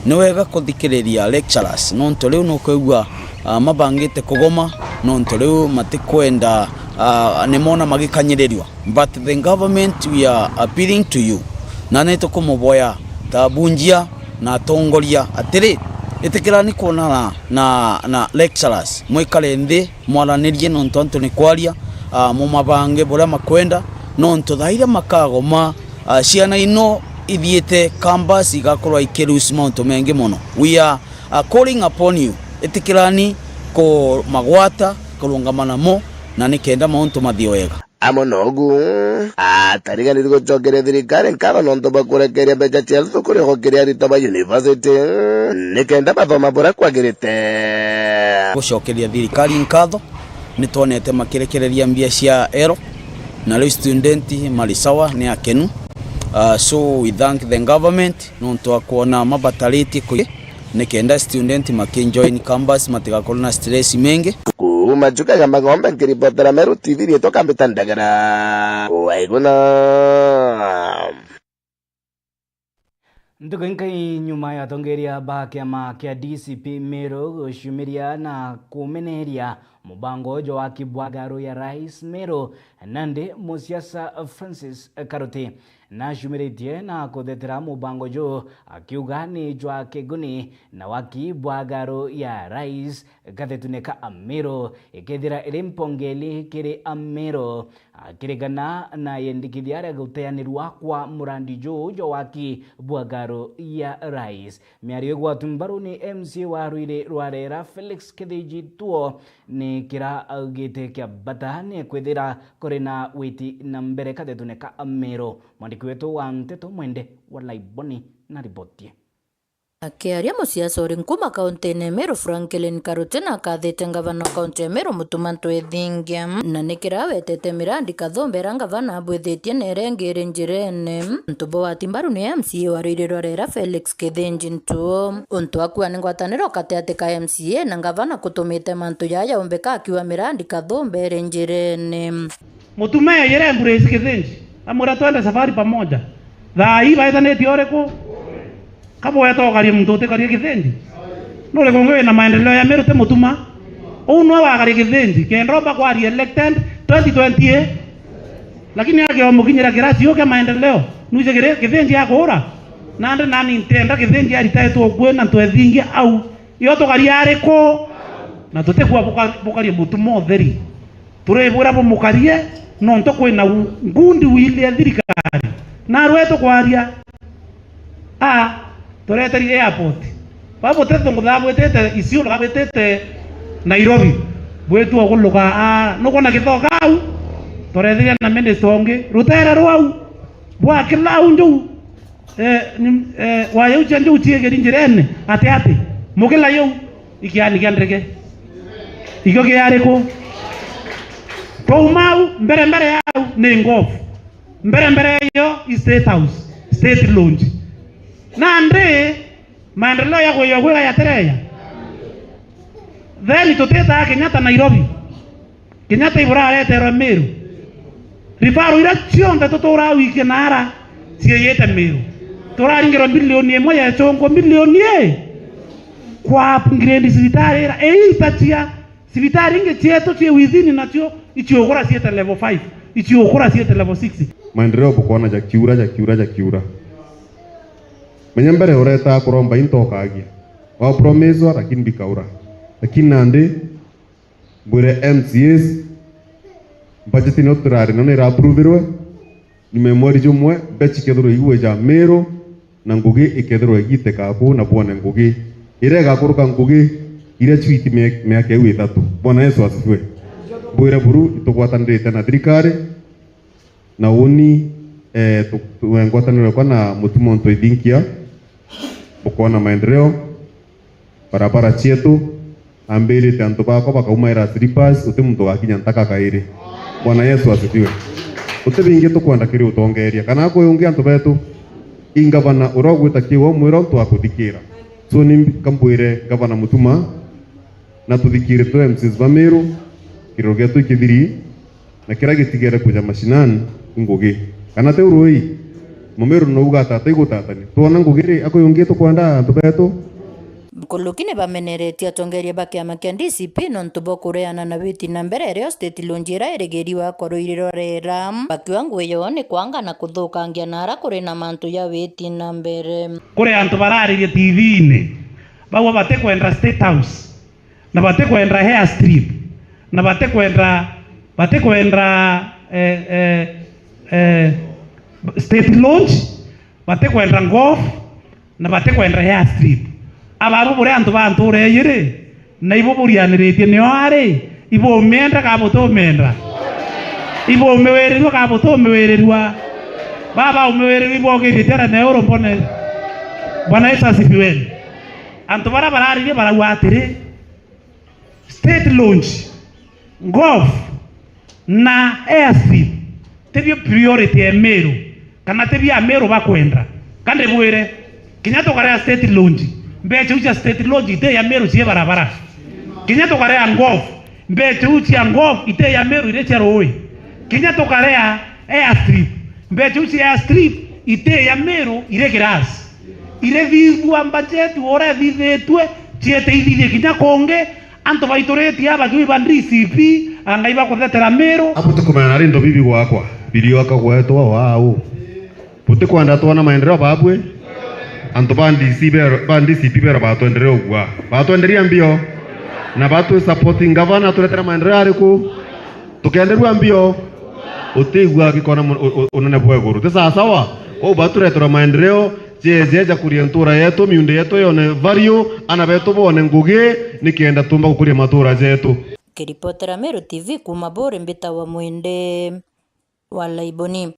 ni wega kuthikiriria lecturers, nontu riu nukwigua, ah, mabangite kugoma, nontu riu matikwenda, ah, nimona magikanyirirua. But the government, we are appealing to you, na nitukumuboya ta bunjia na atongoria atiri, itikirani kwonana na, na lecturers, mwikare nthi mwaranirie, nontu antu ni kwaria, ah, mumabange buria makwenda, nontu thaa iria makagoma, ah, ciana ino ithiite campus igakorwa ikiruse mauntu mengi mono. We are, ah, calling upon you, itikirani kumagwata, kurungama namo, na nikenda mauntu mathie wega. Amwe na ugu, atariganiri gucokeria thirikari nkatho nontu bwa kurekeria mbeca cia thukuru ya gukiria aritwa ba university, nikenda bathoma buria kwagirite. Gucokeria thirikari nkatho, nitwonete makirekereria mbia cia ero, na riu student mari sawa, ni akenu. Ah, so we thank the government nontu wa kwona mabataritie kui nikenda student makijoin campus matigakorwo na stress mingi. Kuuma Chuka Igamba Ng'ombe, nkiripotera Meru T V, riitwa Kambita Ndagara. Waiguna. Ntuku inkai nyuma ya atongeria ba kiama kia D C P Meru guciumiria na kumeneria mubango uju wa kibwagaru ya Rais Meru, nandi musiasa Francis Karuti nacumiritie na kuthetera mubango juu, akiuga ni jwa kiguni na waki bwa garu ya Rais gathetune ka Amiru, ikethira iri mpongeli kiri Amiru, akirigana na yendikithia ria guteanirwa kwa murandi juu jwa waki bwa garu ya Rais. Miario igwatu mbaru ni M C A wa rwiri rwa Rera, Felix Kithinji Tuo, ni kira augite kia bata ni kwithira kuri na witi na mbere kathetune ka Amiru. Mwandiki wetu wa nteto Mwende wa Laiboni na riboti ii. Akiaria, musiasa uri nkuma kauntine ya Meru, Franklin Karuti, na akathite ngavana wa kaunti ya Meru Mutuma M'Ethingia, na ni kira awetete mirandi kathumba iria ngavana abwithitie na iria ingi iri njirene. Untu bwa wati mbaru ni M C A wa rwiri rwa Rera, Felix Kithinji Tuo. Untu wa kuua ni ngwataniro gatiati ka M C A na ngavana kutumite mantu jaja umbika akiuga mirandi kathumba iri njirene. Mutuma eejire embrace Kithinji, amwira, "Twende safari pamoja." Thaa ii baetanitie uriku? Kabweta ukarie muntu utikarie Kithinji? Nuriku ungi wina maendeleo ya Meru ti Mutuma? Uu nwe wakarie Kithinji, kenda umba kwaria elected twenty twenty-eight. Lakini akiomukinyira kirasi uu kia maendeleo, nwiji kiri Kithinji akuura? Nandi nani ntienda Kithinji aritaitwe ukui na ntwethingia au. Iyo tukaria ariku? Na tutikua buka-, bukarie Mutuma utheri. Turibwira bumukarie, nontu kwina u-, ngundi wili ya thirikari. Narua tukwaria. A, tureteri airport. Ba butethe nguthaa bwitite Isiolo, ka bwitite Nairobi. Bwitua ukuluka, a, nukwona Kithoka au? Turethiria na minister ungi. Rutere rwau. Bwa kila au njuu. Eh, ni, eh, waya iu cia njuu ciigiri njirene, ati ati, mukila iu, ikiani kia ndege. Ikio kiari ku? Twauma au, mbere mbere yau ni Ngofu. Mbere mbere iyo i State House, State Lounge. Nandi, maendeleo ya kwiya kwiga yatereya. Then tutitaa Kenyatta Nairobi. Kenyatta iburareterwe Meru. Rifaro iria cionthe tuturaa wikie naara ciiyite Meru. Turaringirwe mbilioni imwe ya icungwa, mbilioni ii, kwa upgrade cibitari ira iitacia. Cibitari ingi cietu cii within nacio iciukura ciite level five, iciukura ciite level six. Maendeleo bukwona jakiura, jakiura, jakiura. Menya mbere uretaa kuromba into ukagia. Wa promiswa, lakini bikaura. Lakini nandi, mbwire M C As, budget niyo turari nayo ni iraapprovirwe, nyuma ya mweri jumwe, mbeca ikethirwa igwe ja Meru, na ngugi ikethirwa igiiteka kuu na bwone ngugi iria igakuruka ngugi iria ciiti mia-, miaka iu ithatu. Bwana Yesu asifiwe. Mbwire buru, itugwatanirite na thirikari, na uni Eh, tu-, tu-, ngwataniro yakwa na Mutuma Muntu Ithinkia, bukoona maendeleo, barabara cietu, ambirite antu bakwa bakaumaira slippers, uti muntu ugakinya ntaka kairi. Bwana Yesu asifiwe. Uti bingi tukwenda kiri utongeria, kana kwi ungi antu betu, i ngavana uria ugwita kiu umwira untu wa kuthikira. So ni kambwire Ngavana Mutuma, na tuthikire tu M Cs ba Meru, kiriro gietu ikithiri, na kiria gitigere kuja mashinani i ngugi. Kana ti urui? Mumeru nouga atata igutatani. Twona ngugi ri, akwi ungi tukwenda antu betu? Nkuluki ni bameneretie atongeria ba kiama kia D C P nontu bwa kureana na witi na mbere irio state launch iria irigiriwa kwa ruiri rwa rera. Bakiuga ngugi yoo ni kwanga na kuthukangia na ara kuri na mantu ya witi na mbere. Kuri antu bararirie T V-ini, bauga batikwenda State House, na batikwenda airstrip, na batikwenda, batikwenda, eh, eh, eh, state launch, batikwenda golf, na batikwenda airstrip. Ababu buri antu ba ntuura iji ri, na ibo burianiritie nio ari, ibo umienda ka butumienda? Ibo umiwirirua ka butumiwirirua? Baba umiwirirua ibo ugiritie ara neuru mbone. Bwana Yesu asifiwe. Antu baria bararirie barauga atiri, state launch, golf na airstrip tibio priority ya Meru, kana tibio Ameru bakwenda. Ka ndibwire, kinya tukarea state launch, mbecha iu cia state launch iti ya Meru, cie barabara. Kinya tukarea golf, mbecha iu cia golf iti ya Meru, iri cia ruui. Kinya tukarea airstrip, mbecha iu cia airstrip iti ya Meru, iri kirasi. Irithithua mbajeti uria ithithitue, cietithithie kinya kungi. Antu baituritie aba juu iba D C P, angai bakuthetera Meru. Abu tukumenya nari ndobibi gwakwa, bilio akagwetwa wau. Butikwenda twona maendeleo babwe? Antu ba D C be-, ba D C P bera batwenderea ugwa. Batwenderia mbio. Na batwi supporting gavana aturetere maendeleo ariku? Tukenderua mbio. Utigua gikona mu-, u-, u-, unene bwa iguru. Ti sawa sawa? Kwou batureterwa maendeleo, jeje jakuria ntura yetu, miunda yetu yone value, ana betu bone ngugi, nikenda tumba gukuria matura jetu. Kiripotera Meru T V kuuma Buri, mbitawa Mwende wa Laiboni.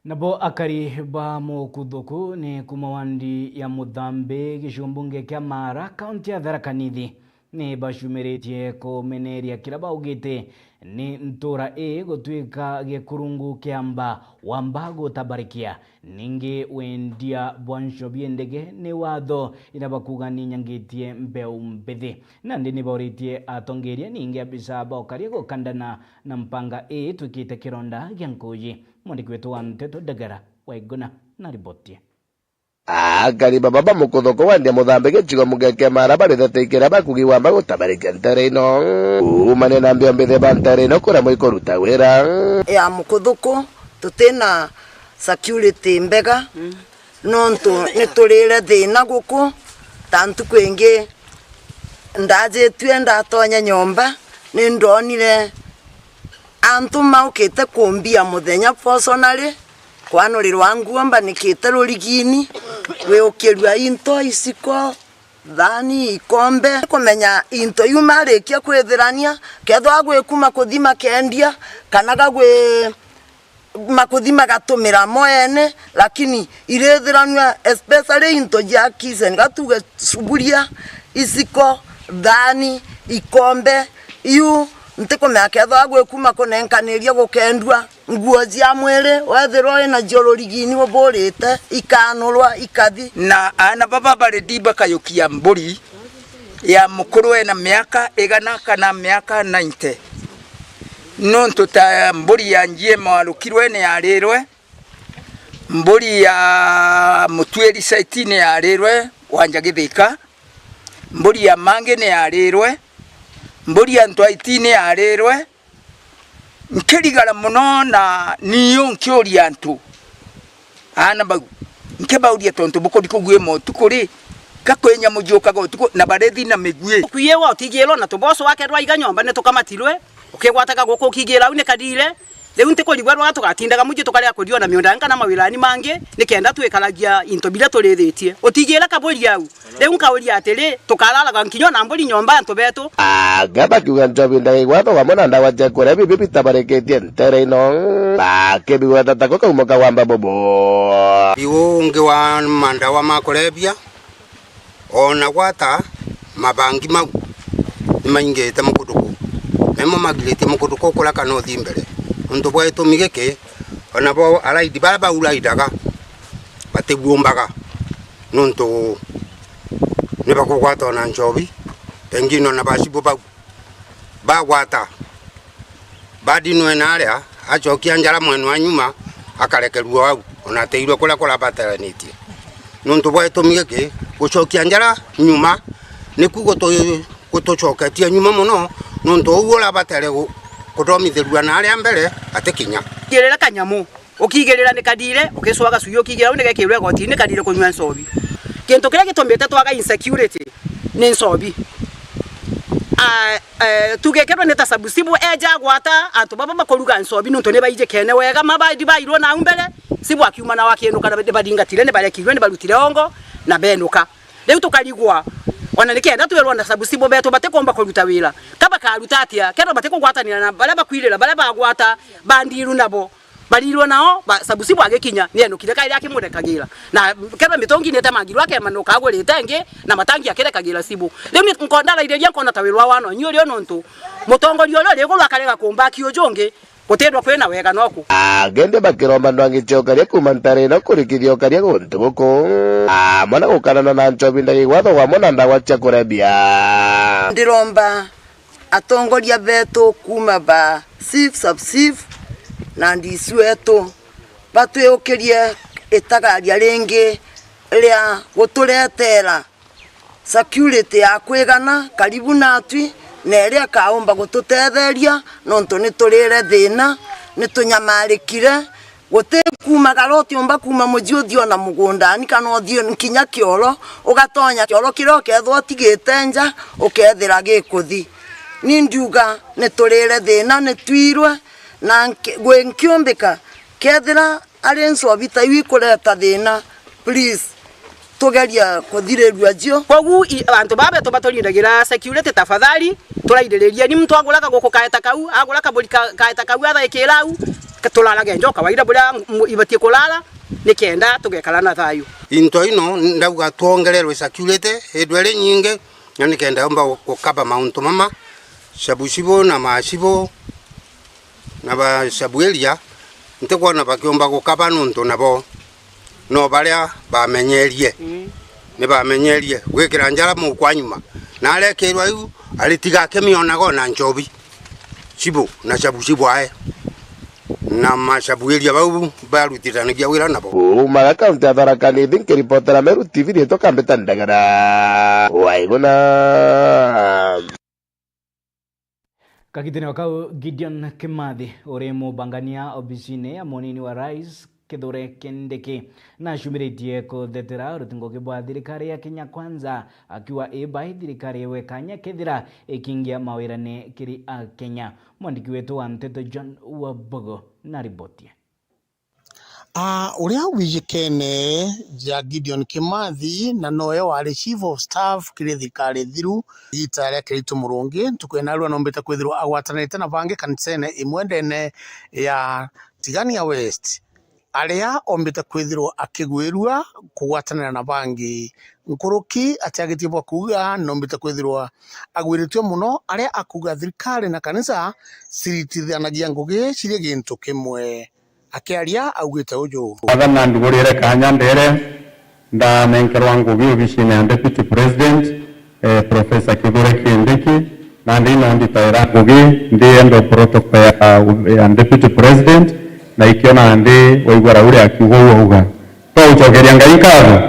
Nabo akari ba Mukuthuku ni kuuma wandi ya Muthambi, gicigo mbunge kia Maara, kaunti ya Tharaka Nithi, ni bacumiritie kumeneria kiria baugite ni ntura ii gutwika gikurungu kia mba wamba gutabarikia, ningi wendia bwa ncobi ya ndege ni watho, iria bakuuga ni inyangitie mbeu mbithi. Nandi ni bauritie atongeria ningi abisa ba ukaria gukandana na mpanga ii itwikite kironda gia nkuuji. Mwandiki wetu wa nteto Ndagara Waiguna na riboti. Akari baba ba Mukuthuku wandi ya Muthambi gicigo mbunge kia Maara baritheteikira bakugi wamba gutabarikia ntere ino. Kuumania na mbio mbithi ba ntere ino kuria mwikuruta wira. Ya Mukuthuku tutina security mbega, nontu niturire thina guku. Ta ntuku ingi ndajitue ndatonya nyomba, nindonire antu maukite kumbia muthenya personally, kwanurirwa nguo mbanikite rurigini, gwiukirua into, iciko, thani, ikombe. Kumenya into iu marikia kwithirania, kethwa gwiku makuthi makendia, kana gagwi makuthi magatumira mo ene, lakini irithiranua, especially into ja kitchen, gatuge suburia, iciko, thani, ikombe, iu ntikumenya kethwa gwiku makunenkaniria gukendua. Nguo cia mwiri wethirwa winacio rurigini uburite, ikanurwa, ikathi. Na aana baba bari ndi bakayukia mburi ya mukuru ena miaka igana kana miaka ninety. Nontu ta mburi ya Njie Mwarukirwe ni yarirwe, mburi ya Mutwiri Saiti ni yarirwe, Wanja Githika, mburi ya Mangi ni yarirwe, mburi ya Ntwaiti ni yarirwe. Nkirigara mono na niyo nkiuria antu, aana bau, nkibauria, tontu bukuthi kugwima utuku ri, gakwi nyamu ciukaga utuku na barithi na migwi? Kwiwa ukigirwa na tuboso wake rwaiga nyomba ni tukamatirwe, ukigwataga guku ukigira au ni karire, Riu ntikurigwa rwa tugatindaga muji tukarega kuriona miundani kana mawirani mangi, nikenda twikaragia into biria turithitie. Utigiire kaburi au. Riu nkauria atiri, tukararaga nkinya ona mburi nyomba ya antu betu? Anga bakiuga nchobi ndagigwatho wamwe na ndawa cia kuria bibi bitabarikitie ntere ino, bakibigweta tako kaumo ka wamba bubu. Biu ungi wa mandawa ma kurebia, ona gwata mabangi mau nimaingite mukutuku, nimo magiritie mukutuku kuria kana uthi mbere, nontu bwa gitumi giki, ona bo araidi baria bauraidaga batibuumbaga, nontu nibakugwata ona nchobi, pengine ona bacibu bau bagwata, badinwe naria, acokia njara mwena wa nyuma, akarekerua au, ona ateirwe kuria kurabataranitie. Nontu bwa gitumi giki, gucokia njara nyuma, niku gutu-, gutucoketie nyuma mono, nontu uu urabatere gu-, kuthomithirua naria mbere atikinya. Kirira kanyamu. Ukigirira ni kadire, ukicwaga cui ukigirira u ni gekirwe igotini ni kadire kunyua nsobi. Kintu kiria gitumite twaga insecurity ni nsobi. Ah, eh, tugekerwe ni ta Sabu Sibu eja agwata antu baba bakuruga nsobi nontu ni baijikene wega, mabadi bairwo nau mbere, Sibu akiuma nao akiinuka na ni bathingatire, ni barekirwe, ni barutire ongo na benuka. Riu tukarigwa, ona nikenda twirwa na Sabu Sibu betu batikumba kuruta wira. Ka bakaruta atia? Kethirwa batikugwatanira na baria bakwirira, baria bagwata, bandiru nabo. Barirwe nao, ba-, Sabu Sibu agikinya, ni enukire kairi akimurekagira. Na kethirwa mitungi ni itemangirwe, akemanuka agurite ingi, na matangi akirekagira Sibu. Riu ni nko-, ndarairiria nkona ta wirwa wana unyurio nontu mutongoria uria uri iguru akarega kumba akiu jungi, gutirwa kwina wega noku. Agendi bakiromba ndwangi cia ukaria kuuma ntare ino kurikithia ukaria guntu guku, amwe na gukanana na nchobi ndagigwatho wamwe na ndawa cia kurebia. Ndiromba atongoria betu kuuma ba chief, sub chief na D C wetu batwiukirie itagaria ringi ria guturetera security ya kwigana karibu natwi, na iria ikaumba gututetheria, nontu ni turire thina, ni tunyamarikire, guti kuumagara utiumba kuuma muji uthi ona mugundani kana uthi nkinya kioro, ugatonya kioro kiria ukethirwa utigite nja, ukethira gikuthi. Ni ndiuga ni turire thina, ni twirwe, na nki-, gwi nkiumbika, kethira ari nsobi ta iu ikureta thina, please, tugeria kuthirirua cio. Kogu i-, antu baba betu baturindagira security, tafadhali, turairiririe. Ni muntu aguraga guku kaeta kau, agura kaburi ka-, kaeta kau, athaikira au, ka-, turarage njo kawaida buria m-, ibatie kurara, nikenda tugekara na thayu. Into ino ndauga twongererwe security, indwe ri nyingi, na nikenda yomba gu-, gukaba mauntu mama, Sabu Sibu na Macibu, na ba Sabu area, ntikwona bakiumba gukaba nontu nabo no baria bamenyerie. Mm. Ni bamenyerie gwikira njara mukwa nyuma. Na arekirwa iu, aritiga akimionaga ona nchobi. Cibu na Sabu Cibu ae. Na Masabu area bau barutithanagia wira nabo. Kuumaga kaunti ya Tharaka Nithi, nkiripotera Meru T V, riitwa Kambita Ndagara. Waiguna. Kagitene o kau, Gideon Kimathi, uri mubangania obisine ya munini wa rais, Kithure Kindiki, nacumiritie kuthetera uruti ngugi bwa thirikari ya Kenya Kwanza, akiuga ii bai thirikari iwe kanya kethira ikingia mawirane kiri Akenya. Mwandiki wetu wa nteto John Wabogo na riboti. Ah, uria wijikene ja Gideon Kimathi, na nowe wari chief of staff kiri thirikari thiru, igita ria Kiraitu Murungi, ntuku ya narua nombite kwithirwa agwatanirite na bangi kanisene imwe ndene ya Tigania West, aria ombite kwithirwa akigwirua kugwatanira na bangi. Nkuruki atiagitie bwa kuuga, nombite kwithirwa agwiritue mono, aria akuuga thirikari na kanisa ciritithanagia ngugi ciri gintu kimwe. Akiaria augite uju. Mwathani andugurire kanya ndere ndanenkerwa ngugi obisine ya Deputy President, eh, Professor Kithure Kindiki, nandi no nditaira ngugi ndi head of protocol ya, ya Deputy President, na ikio nandi waigua Rauli akiuga uu auga. Twaucokeria Ngai nkatho?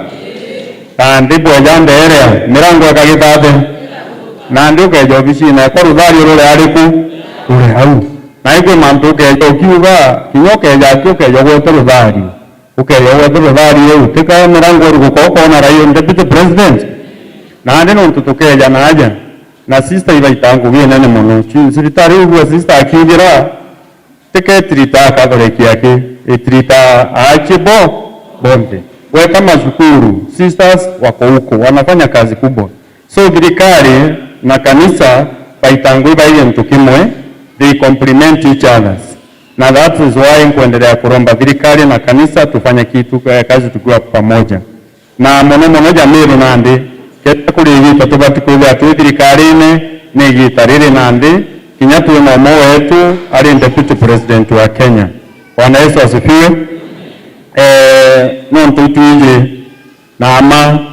Nandi bweja ndeerea, mirango ikagita atia? Nandi ukeeja obisine ekwa ruthario ruri ariku? Ruri au. Nai kwi mantu ukeeja ukiuga, kinya ukeeja aki ukeeja ugwete ruthario. Ukeeja ugwete ruthario riu, tika mirango iriguka ukoona rai deputy president? Nandi nontu tukeeja naaja, na sister ibaita ngugi inene mono. Ci-, cibitari ugua sister akiugira, Eke treat a Catholic aki, i treat a aachie bo bonthe. Weka macukuru, sisters wako huko, wanafanya kazi kubwa. So thirikari na kanisa baitangwi bai gintu kimwe, they complement each others. Na that is why nkwendelea kuromba thirikari na kanisa tufanye kitu, eh, kazi tukiwa pamoja. Na mono mono ja Meru nandi, kethira kuri igita tubati kwithira twi thirikarine, ni igita riri nandi, kinya twi na umwe wetu ari deputy president wa Kenya. Bwana Yesu asifiwe. Eh, nontu itwiji na mma,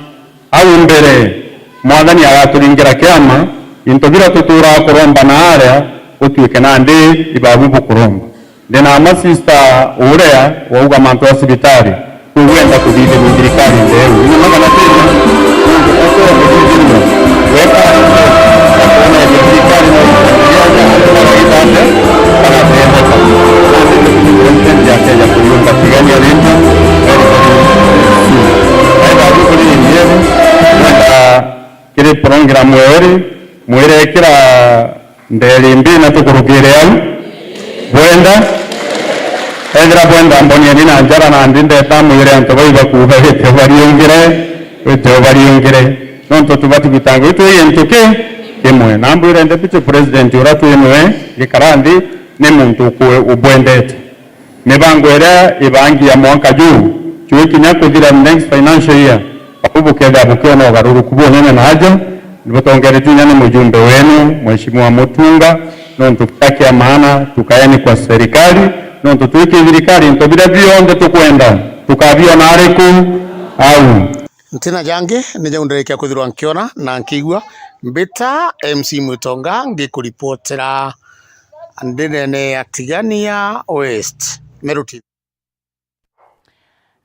au mbere, Mwathani agaturingira kiama, into biria tuturaa kuromba na aria, gutuike nandi ibabu bukuromba. Ndi na mma sister uria wauga mantu ya cibitari, kwou wenda kuthithirua thirikari ntheu. Ina magana tena, nontu tukwenda kuthithirua. Weka, na kuoneria thirikari no itangiria ja antu baraitante, bagatetheka. Nandi nitukuthithirua ntendi ya Kenya kuriunga tigania ringi, very, very soon. Aitha, abu kuri ntheu, wenda kiri program eri, mwire kira nderi mbi na tukurukire au. Bwenda? Ethira bwenda, mbonieni na njara nandi ndeta mwire antu bau bakuuga wite ubariungire, wite ubariungire. Nontu tubati gwitanga twi gintu ki kimwe. Na mbwire deputy president uria twi nwe gikara nthi ni muntu uku-, ubwendete. Mibango iria ibangi ya mwanka juu, juu ikinya kuthira next financial year, bau bukethira bukiona ugaruruku bunene na aja, nibutongeretue inya ni mujumbe wenu, Mheshimiwa Mutunga, nontu kia kia maana tukaeni kwa serikali, nontu twi ki thirikari, into biria bionthe tukwenda, tukabiona ariku? Au. Ntina jangi, ni jau ndirikia kwithirwa nkiona na nkiigua. Mbita M C Mwitonga, ngikuripotera ndinene ya Tigania West, Meru T V.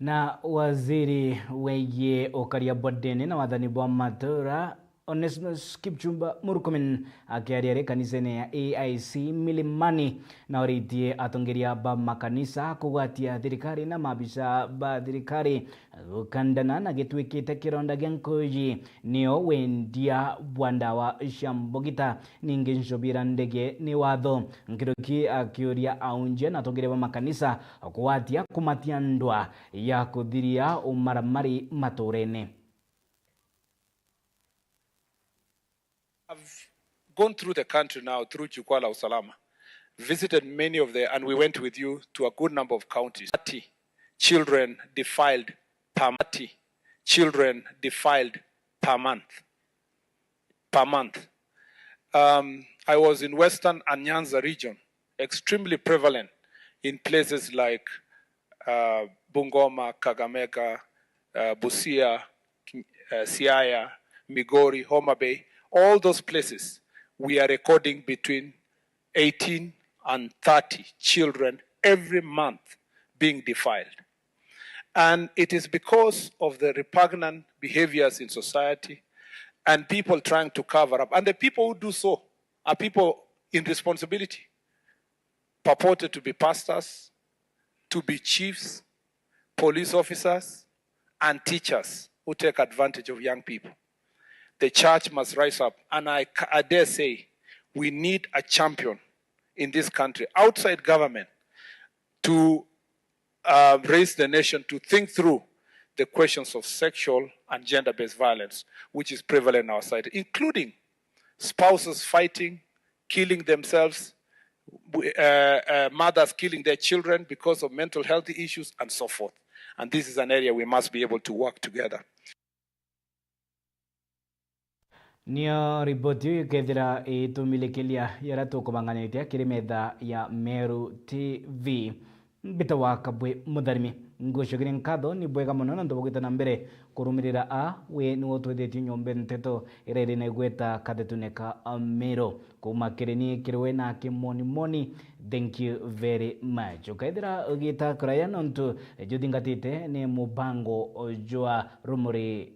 Na waziri wegie ukaria bwa ndini na wathani bwa matura, Onesmus Kipchumba Murkomen, akiaria ari kanisene ya A I C Milimani, na oritie atongeria ba makanisa kugwatia thirikari na maabisa ba thirikari gukandana na gitwikite kironda gia nkuji, nio wendia bwa ndawa cia mbugita, ningi ncubira ndege ni watho. Nkiruki akiuria aunjia na atongeria ba makanisa kugwatia kumatia ndwa ya kuthiria umaramari maturene. I've gone through the country now through Jukwaa la Usalama, visited many of the, and we went with you to a good number of counties. Thirty children defiled per, thirty children defiled per month. Per month. Um, I was in Western and Nyanza region, extremely prevalent in places like, uh, Bungoma, Kakamega, uh, Busia, Ki-, uh, Siaya, Migori, Homa Bay, all those places, we are recording between eighteen and thirty children every month being defiled. And it is because of the repugnant behaviors in society and people trying to cover up. And the people who do so are people in responsibility, purported to be pastors, to be chiefs, police officers, and teachers who take advantage of young people. The church must rise up, and I ca-, I dare say we need a champion in this country, outside government, to, uh, raise the nation to think through the questions of sexual and gender-based violence, which is prevalent in our society, including spouses fighting, killing themselves, w-, uh, uh, mothers killing their children because of mental health issues, and so forth. And this is an area we must be able to work together. Nio riboti iu ikethira itumilikiria yaria tukubanganitie kiri metha ya Meru T V. Mbita wa Kabwe Mutharimi, ngucokeria nkatho ni bwega mono nontu bwa gwita na mbere kurumirira a. We niwe utwithitie nyombe nteto iria iri na igweta kathetune ka Meru. Kuuma kiri ni kiri we na kimonimoni, thank you very much. Ukethira ugita kuraya nontu juthingatite ni mubango jwa Rumuri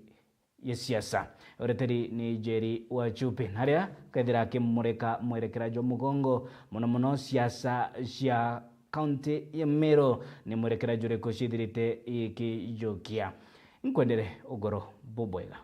ya siasa. Ureteri ni Njeri wa Chupi, naria kethira akimurika mwerekera jwa mugongo, mono mono siasa cia kaunti ya Meru. Ni mwerekera juriku cithirite ikijukia? Nkwendere ugoro bubwega.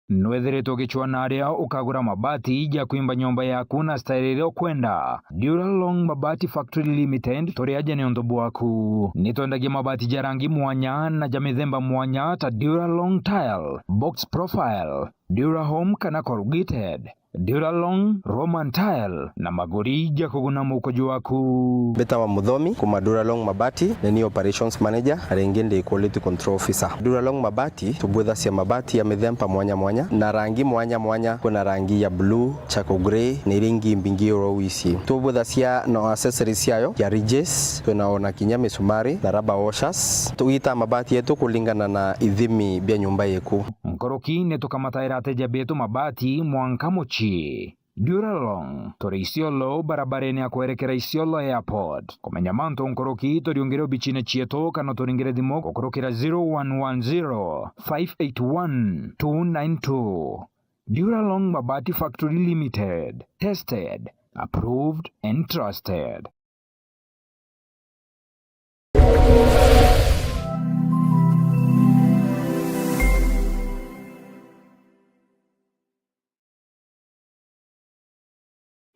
Nwethiritwe ugicwaa na aria ukagura mabati ja kwimba nyomba yaku na style iria ukwenda? Duralong Mabati Factory Limited turi aja niuntu bwaku. Nitwendagia mabati ja rangi mwanya na ja mithemba mwanya ta Duralong Tile, Box Profile, Durahome kana Corrugated, Duralong, Roman Tile na maguri ja kuguna mukojo waku. Mbitawa Muthomi kuma Duralong Mabati, ni ni operations manager, na ringi ndi quality control officer. Duralong Mabati, tubwithacia mabati ya mithemba mwanya mwanya na rangi mwanya mwanya. Kwina rangi ya blue, charcoal grey, na iria ingi mbingi oro wisi. Tubwithacia na accessories ciayo ya ridges, twina ona kinya misumari na rubber washers. Tugitaa mabati yetu kulingana na ithimi bia nyumba yeku. Nkuruki ni tukamataira ateja betu mabati mwanka mucii. Duralong, turi Isiolo, barabarene ya kwerekera Isiolo Airport. Kumenya mantu nkuruki, turiungire obicine cietu kana turingire thimu gukurukira zero one one zero, five eight one, two nine two. Duralong Mabati Factory Limited. Tested, approved and trusted.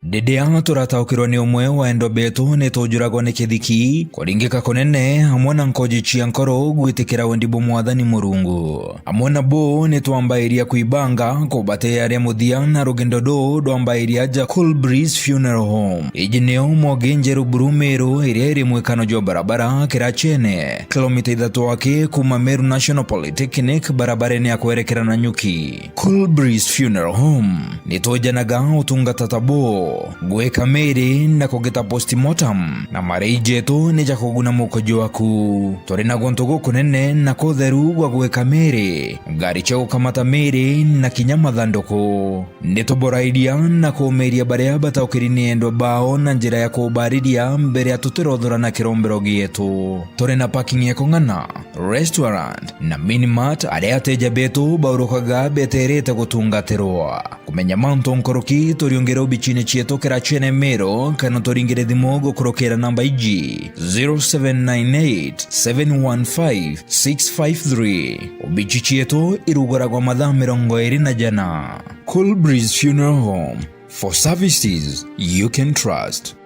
Ndidia turataukirwa ni umwe wa endwa betu, ni tujuragwa ni kithiki, kuringika kunene, amwe na nkoji cia nkoro gwitikira wendi bwa Mwathani Murungu. Amwe na bo ni twambairia kwibanga kubatearia muthia na rugendo ruu rwambairia aja Cool Breeze Funeral Home. Iji nio Mwogi Njeru Buru Meru, iria iri mwikano jwa barabara Kirachene, kilomita ithatu aki kuma Meru National Polytechnic, barabarene ya kwerekera Nanyuki. Cool Breeze Funeral Home ni twejanaga utungata ta buu. Gwika miri na kugita postmortem, na marei jetu ni ja kuguna mukojo waku. Turi na guntu gukunene na kutheru gwa gwika miri, ngari cia gukamata miri, na kinya mathanduku. Ni tuborairia na kuumiria baria bataukiri ni endwa bao na njira ya kubariria mbere ya tutirothora na kirombero gietu. Turi na parking ya kung'ana, restaurant, na minimart, aria ateja betu baurukaga beterete gutungatirwa. Kumenya mantu nkuruki, turiungire obicine cietu Kirachene Meru, kana turingire thimu gukurukira namba iji, zero seven nine eight, seven one five, six five three. Obici cietu iruguragwa mathaa mirongo iri na jana. Cool Breeze Funeral Home, for services you can trust.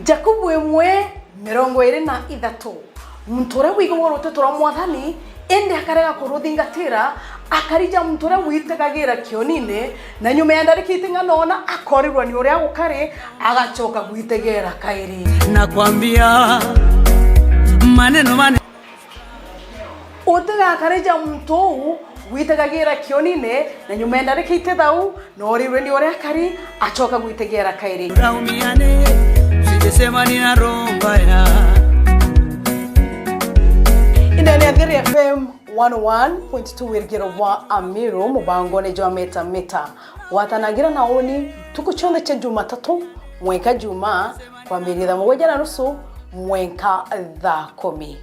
Jakubu imwe, mirongo iri na ithatu. Muntu uria wigagwa ruteto rwa Mwathani, indi akarega kuruthingatira, akari ja muntu uria witegagira kionine, na nyuma ya ndarika iting'ana ona, akorirwa ni uria gukari, agacoka gwitegera kairi. Nakwambia, maneno mane- Utigakare ja muntu uu witegagira kionine, na nyuma ya ndarika itithau, noorirwe ni uria akari, acoka gwitegera kairi. Uraumiane, usijisema nina roho mbaya. Ndene ya Thiri F M one oh one point two Wirigiro bwa Amiru, mubangone jwa Meta Meta. Gwatanagira na uni ntuku cionthe cia Jumatatu mwenka Jumaa, kwambiria thaa mugwanja na nusu mwenka thaa kumi.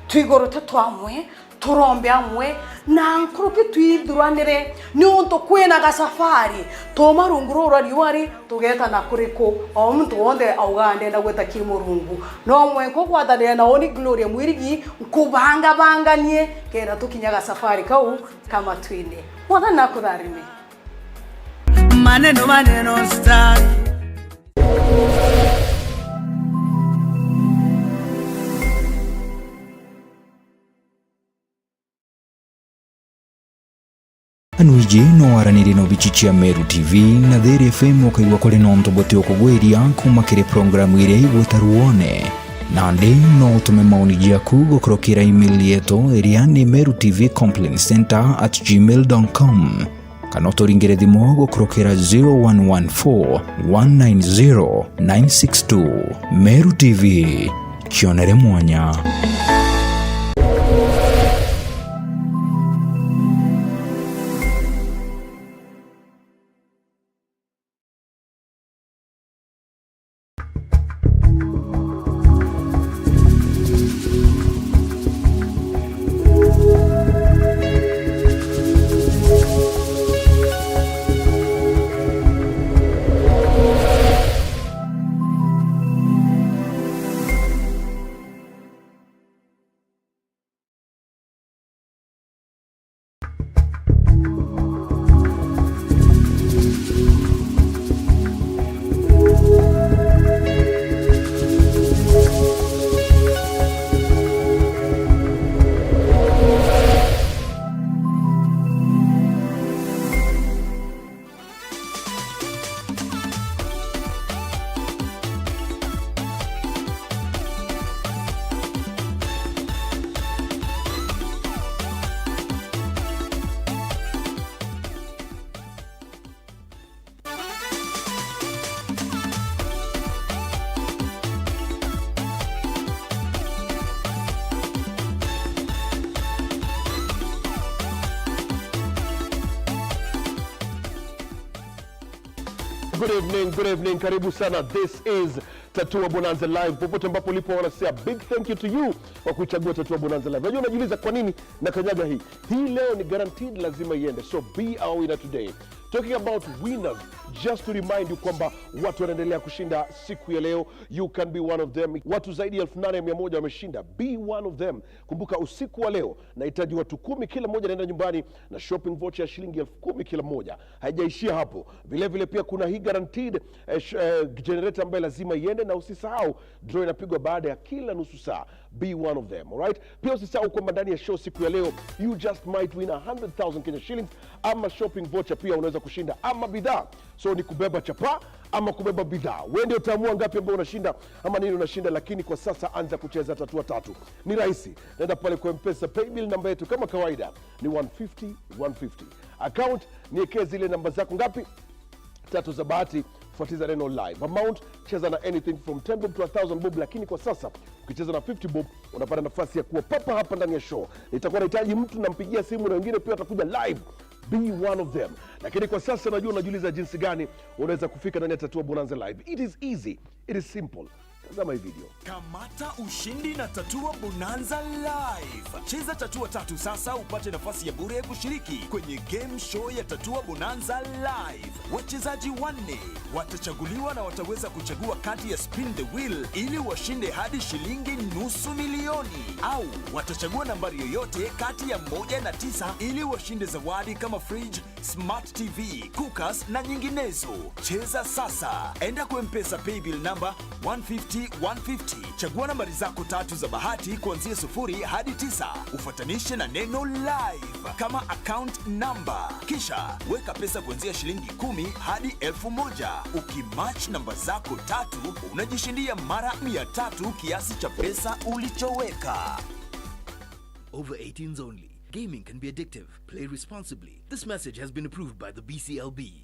Twigurute twamwe, turombe amwe, na nkuruki twithuranire, niuntu kwina gasafari. Tuuma rungu ruu rwa riua ri, tugeeta na kuriku? O muntu wonthe augaga ndenda gwita ki Murungu. No mwenka ugwatanire na uni Gloria Mwirigi, nkubangabanganie, kenda tukinya gasafari kau ka matuine. Mwathani nakutharime. Maneno, maneno, star. Anu iji no waranirie na obici cia Meru T V na Thiri F M, ukaigua kuri na untu buti ukugwiria kuma kiri programu iria igwita Ruone. Nandi no utume maoni jaku gukurukira email yetu iria ni meru T V complaint center at gmail dot com. Kana uturingire thimu gukurukira zero one one four, one nine zero, nine six two. Meru T V, kionere mwanya. Good evening, good evening. Karibu sana. This is Tatua Bonanza Live. Popote ambapo ulipo, wanasema big thank you to you kwa kuichagua Tatua Bonanza Live. Najua unajiuliza kwa nini na kanyaga hii. Hii leo ni guaranteed, lazima iende. So be our winner today. Talking about winners, just to remind you kwamba watu wanaendelea kushinda siku ya leo. You can be one of them. Watu zaidi ya elfu nane mia moja wameshinda. Be one of them. Kumbuka usiku wa leo nahitaji watu kumi, kila mmoja anaenda nyumbani na shopping voucher ya shilingi elfu kumi kila mmoja. Haijaishia hapo. Vile vile pia kuna hii guaranteed, eh, sh-, eh, generator ambayo lazima iende, na usisahau draw inapigwa baada ya kila nusu saa. Be one of them, alright? Pia usisahau kwamba ndani ya show siku ya leo, you just might win a hundred thousand Kenya shillings, ama shopping voucher pia unaweza kushinda, ama bidhaa. So ni kubeba chapa ama kubeba bidhaa. Wewe ndio utaamua ngapi ambayo unashinda ama nini unashinda, lakini kwa sasa anza kucheza Tatua Tatu. Ni rahisi. Nenda pale kwa M-Pesa, paybill namba yetu kama kawaida ni one fifty, one fifty. Account, niekee zile namba zako ngapi? Tatu za bahati, fuatiza neno live. Amount, cheza na anything from ten bob to a thousand bob, lakini kwa sasa ukicheza na fifty bob unapata nafasi ya kuwa papa hapa ndani ya show. Nitakuwa nahitaji mtu nampigia simu na wengine pia watakuja live. Be one of them. Lakini kwa sasa najua unajiuliza jinsi gani unaweza kufika ndani ya Tatua Bonanza Live. It is easy. It is simple. Tazama hii video. Kamata ushindi na Tatua Bonanza Live. Cheza Tatua Tatu sasa upate nafasi ya bure kushiriki kwenye game show ya Tatua Bonanza Live. Wachezaji wanne watachaguliwa na wataweza kuchagua kati ya spin the wheel ili washinde hadi shilingi nusu milioni, au watachagua nambari yoyote kati ya moja na tisa ili washinde zawadi kama fridge, smart T V, cookers na nyinginezo. Cheza sasa. Enda kwa M-Pesa paybill number one fifty one fifty. Chagua nambari zako tatu za bahati kuanzia sufuri hadi tisa. Ufuatanishe na neno live kama account number. Kisha weka pesa kuanzia shilingi kumi hadi elfu moja. Ukimatch namba zako tatu, unajishindia mara mia tatu kiasi cha pesa ulichoweka. Over eighteens only. Gaming can be addictive. Play responsibly. This message has been approved by the B C L B.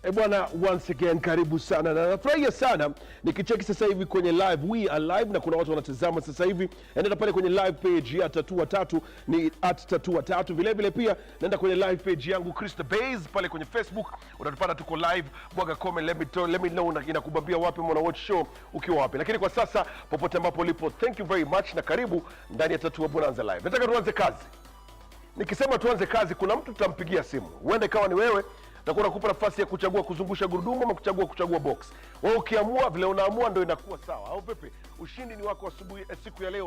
E bwana, once again, karibu sana. Na nafurahia sana nikicheki sasa hivi kwenye live. We are live na kuna watu wanatazama sasa hivi. Nenda pale kwenye live page ya Tatua Tatu, ni at Tatua Tatu. Vile vile pia nenda kwenye live page yangu Chris the Base pale kwenye Facebook. Utatupata tuko live. Bwaga comment, let me tell, let me know una-, inakubambia wapi, mwana watch show ukiwa wapi. Lakini kwa sasa, popote ambapo ulipo, thank you very much na karibu ndani ya Tatua Bonanza Live. Nataka tuanze kazi. Nikisema tuanze kazi, kuna mtu tutampigia simu. Huenda ikawa ni wewe, na kuna kupa nafasi ya kuchagua kuzungusha gurudumu ama kuchagua, kuchagua box. Wewe ukiamua, vile unaamua ndio inakuwa sawa. Au vipi? Ushindi ni wako asubuhi, eh, siku ya leo.